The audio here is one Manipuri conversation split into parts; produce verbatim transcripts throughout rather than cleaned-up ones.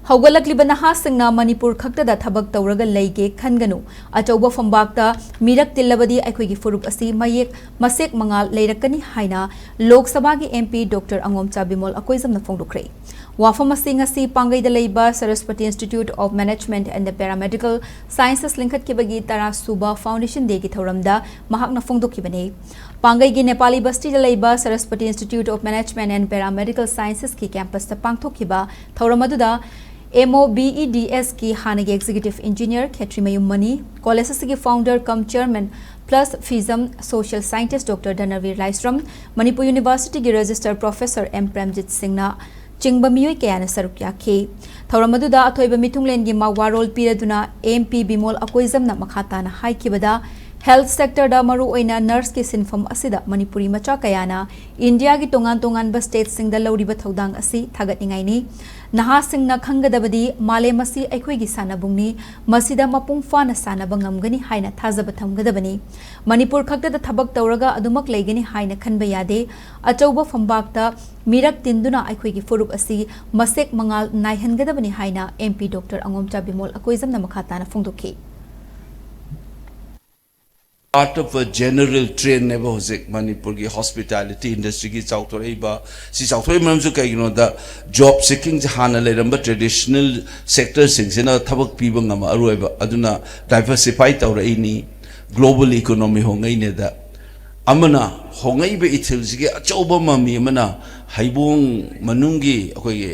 ꯍꯧꯒꯠꯂꯛꯂꯤꯕ ꯅꯍꯥꯁꯤꯡꯅ ꯃꯅꯤꯄꯨꯔ ꯈꯛꯇꯗ ꯊꯕꯛ ꯇꯧꯔꯒ ꯂꯩꯒꯦ ꯈꯟꯒꯅꯨ꯫ ꯑꯆꯧꯕ ꯐꯝꯕꯥꯛꯇ ꯃꯤꯔꯛ ꯇꯤꯜꯂꯕꯗꯤ ꯑꯩꯈꯣꯏꯒꯤ ꯐꯨꯔꯨꯞ ꯑꯁꯤ ꯃꯌꯦꯛ ꯃꯁꯦꯛ ꯃꯉꯥꯜ ꯂꯩꯔꯛꯀꯅꯤ ꯍꯥꯏꯅ ꯂꯣꯛ ꯁꯚꯥꯒꯤ M P Doctor ꯑꯉꯣꯝꯆꯥ ꯕꯤꯃꯣꯜ ꯑꯀꯣꯏꯖꯝꯅ ꯐꯣꯡꯗꯣꯛꯈ꯭ꯔꯦ꯫ ꯋꯥꯐꯝ ꯑꯁꯤ ꯉꯁꯤ ꯄꯥꯡꯒꯩꯗ ꯂꯩꯕ Saraswati Institute of Management and Paramedical Sciences ꯂꯤꯡꯈꯠꯈꯤꯕꯒꯤ ꯇꯔꯥ ꯁꯨꯕ Foundation Dayꯒꯤ ꯊꯧꯔꯝꯗ ꯃꯍꯥꯛꯅ ꯐꯣꯡꯗꯣꯛꯈꯤꯕꯅꯤ꯫ ꯄꯥꯡꯒꯩꯒꯤ ꯅꯦꯄꯥꯂꯤ ꯕꯁꯇꯤꯗ ꯂꯩꯕ Saraswati Institute of Management and Paramedical Sciences ꯀꯤ campus ꯇ ꯄꯥꯡꯊꯣꯛꯈꯤꯕ ꯊꯧꯔꯝ ꯑꯗꯨꯗ M O B E D S ꯀꯤ ꯍꯥꯟꯅꯒꯤ Executive Engineer ꯈꯦꯇ꯭ꯔꯤꯃꯌꯨꯝ ꯃꯅꯤ, college ꯑꯁꯤꯒꯤ founder cum chairman plus FISM social scientist Doctor ꯙꯅꯕꯤꯔ ꯂꯥꯏꯁ꯭ꯔꯝ, ꯃꯅꯤꯄꯨꯔ University ꯒꯤ Register Professor M ꯄ꯭ꯔꯦꯝꯖꯤꯠ ꯁꯤꯡꯅ ꯆꯤꯡꯕ ꯃꯤꯑꯣꯏ ꯀꯌꯥꯅ ꯁꯔꯨꯛ ꯌꯥꯈꯤ꯫ ꯊꯧꯔꯝ ꯑꯗꯨꯗ ꯑꯊꯣꯏꯕ ꯃꯤꯊꯨꯡꯂꯦꯟꯒꯤ ꯃ-, ꯋꯥꯔꯣꯜ ꯄꯤꯔꯗꯨꯅ M P ꯕꯤꯃꯣꯜ ꯑꯀꯣꯏꯖꯝꯅ ꯃꯈꯥ ꯇꯥꯅ ꯍꯥꯏꯈꯤꯕꯗ, health sector ꯗ ꯃꯔꯨꯑꯣꯏꯅ nurse ꯀꯤ ꯁꯤꯟꯐꯝ ꯑꯁꯤꯗ ꯃꯅꯤꯄꯨꯔꯤ ꯃꯆꯥ ꯀꯌꯥꯅ ꯏꯟꯗꯤꯌꯥꯒꯤ ꯇꯣꯉꯥꯟ ꯇꯣꯉꯥꯟꯕ state ꯁꯤꯡꯗ ꯂꯧꯔꯤꯕ ꯊꯧꯗꯥꯡ ꯑꯁꯤ ꯊꯥꯒꯠꯅꯤꯡꯉꯥꯏꯅꯤ꯫ ꯅꯍꯥꯁꯤꯡꯅ ꯈꯪꯒꯗꯕꯗꯤ ꯃꯥꯂꯦꯝ ꯑꯁꯤ ꯑꯩꯈꯣꯏꯒꯤ ꯁꯥꯟꯅꯕꯨꯡꯅꯤ, ꯃꯁꯤꯗ ꯃꯄꯨꯡ ꯐꯥꯅ ꯁꯥꯟꯅꯕ ꯉꯝꯒꯅꯤ ꯍꯥꯏꯅ ꯊꯥꯖꯕ ꯊꯝꯒꯗꯕꯅꯤ꯫ ꯃꯅꯤꯄꯨꯔ ꯈꯛꯇꯗ ꯊꯕꯛ ꯇꯧꯔꯒ ꯑꯗꯨꯃꯛ ꯂꯩꯒꯅꯤ ꯍꯥꯏꯅ ꯈꯟꯕ ꯌꯥꯗꯦ꯫ ꯑꯆꯧꯕ ꯐꯝꯕꯥꯛꯇ ꯃꯤꯔꯛ ꯇꯤꯟꯗꯨꯅ ꯑꯩꯈꯣꯏꯒꯤ ꯐꯨꯔꯨꯞ ꯑꯁꯤ ꯃꯁꯦꯛ ꯃꯉꯥꯜ ꯅꯥꯏꯍꯟꯒꯗꯕꯅꯤ ꯍꯥꯏꯅ M P Doctor ꯑꯉꯣꯝꯆꯥ ꯕꯤꯃꯣꯜ ꯑꯀꯣꯏꯖꯝꯅ ꯃꯈꯥ ꯇꯥꯅ ꯐꯣꯡꯗꯣꯛꯈꯤ꯫ Part of a general trend ꯅꯦꯕ ꯍꯧꯖꯤꯛ ꯃꯅꯤꯄꯨꯔꯒꯤ hospitality industry ꯒꯤ ꯆꯥꯎꯊꯣꯔꯛꯏꯕ꯫ ꯁꯤ ꯆꯥꯎꯊꯣꯔꯛꯏ ꯃꯔꯝꯁꯨ ꯀꯩꯒꯤꯅꯣꯗ, job seeking ꯁꯦ ꯍꯥꯟꯅ ꯂꯩꯔꯝꯕ traditional sector ꯁꯤꯡꯁꯤꯅ ꯊꯕꯛ ꯄꯤꯕ ꯉꯝꯃꯛꯑꯔꯣꯏꯕ꯫ ꯑꯗꯨꯅ diversify ꯇꯧꯔꯛꯏꯅꯤ꯫ Global economy ꯍꯣꯡꯉꯛꯏꯅꯦꯗ꯫ ꯑꯃꯅ ꯍꯣꯡꯉꯛꯏꯕ ꯏꯊꯤꯜꯁꯤꯒꯤ ꯑꯆꯧꯕ ꯃꯃꯤ ꯑꯃꯅ ꯍꯩꯕꯣꯡ ꯃꯅꯨꯡꯒꯤ ꯑꯩꯈꯣꯏꯒꯤ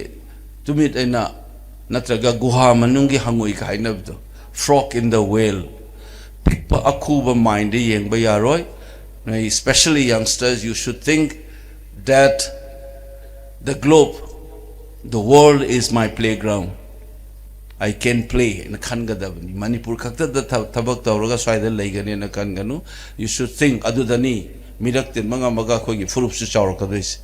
ꯇꯨꯃꯤꯠ ꯑꯩꯅ ꯅꯠꯇ꯭ꯔꯒ ꯒꯨꯍꯥ ꯃꯅꯨꯡꯒꯤ ꯍꯪꯉꯣꯏꯒ ꯍꯥꯏꯅꯕꯗꯣ, frog in the well, ꯄꯤꯛꯄ ꯑꯈꯨꯕ mind ꯗ ꯌꯦꯡꯕ ꯌꯥꯔꯣꯏ꯫ ꯅꯣꯏ, especially youngsters, you should think that the globe, the world is my playground, I can play ꯍꯥꯏꯅ ꯈꯟꯒꯗꯕꯅꯤ꯫ ꯃꯅꯤꯄꯨꯔ ꯈꯛꯇꯗ ꯊ-, ꯊꯕꯛ ꯇꯧꯔꯒ ꯁ꯭ꯋꯥꯏꯗ ꯂꯩꯒꯅꯦꯅ ꯈꯟꯒꯅꯨ꯫ You should think, ꯑꯗꯨꯗꯅꯤ ꯃꯤꯔꯛ ꯇꯤꯟꯕ ꯉꯝꯃꯒ ꯑꯩꯈꯣꯏꯒꯤ ꯐꯨꯔꯨꯞꯁꯨ ꯆꯥꯎꯔꯛꯀꯗꯣꯏꯁꯦ꯫